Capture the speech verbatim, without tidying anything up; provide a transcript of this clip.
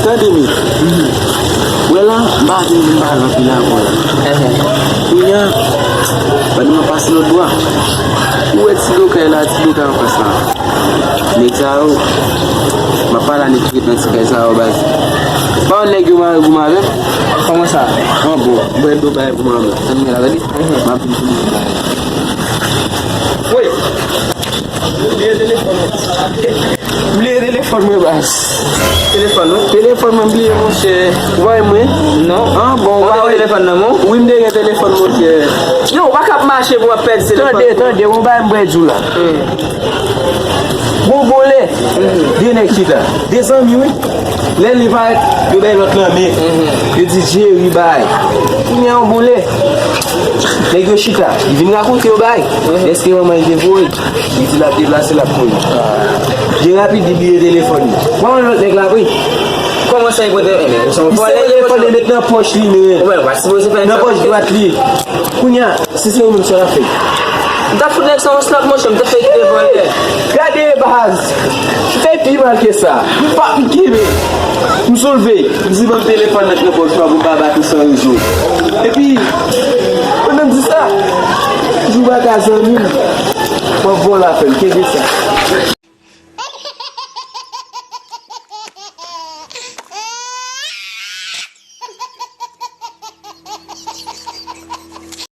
Tande men. Wè la, m pa vin vin pale anpil ankò la. Kounye a, pandan m ap pase lòt bò a, ou wè ti lokay la, ti lokay anfas la. Nèg sa yo, m ap pale a nèg ki ret nan ti kay sa yo, baz. Pa wè nèg yo mare goumen avè m? Kòman sa? An bon, mwen do bay goumen avè m. Tann mwen la, gade. M ap vin pou li. Woy! Bliye telefòn mwen. Bliye telefòn mwen, baz. Telefòn ou? Telefòn mwen bliye, monchè. Ou pa wè mwen? Non. An, bon, ou pa wè telefòn nan men w? Wi, m te gen telefòn, monchè. Yo, ou pa ka ap mache pou w ap pèdi telefòn. Tande, tande, yon bagay m prè di w la. Gon vòlè, de nèg chita. De zanmi, wi. Lè li parèt, yo bay lòt nan men. Yo di Jerry bay. Kounye a yon bon lè. Nèg yo chita. Li vin rakonte yo bay. Èske manman li te voye? Li di l ap deplase, l ap mouri. Byen rapid, li bliye telefòn li. Kòman lòt nèg la, wi? Kòman sa, li pote? Ebyen, se yon vòlè, li pote. Li met nan pòch li, men. Ou pa sipoze fè sa. Nan pòch dwat li. Kounye a, si se ou menm, sa w ap fè? M t ap fout nèg sa yon slap, monchè, m te fè kite vòlè. Gade, baz. M fè pi mal ke sa. M pa m kenbe. M soulve. M di ban m telefòn nan nan pòch mwen pou m pa bati san rezo. Epi, pandan m di sa, jou baka zanmi m. Mwen vòlè afè m, kenbe sa.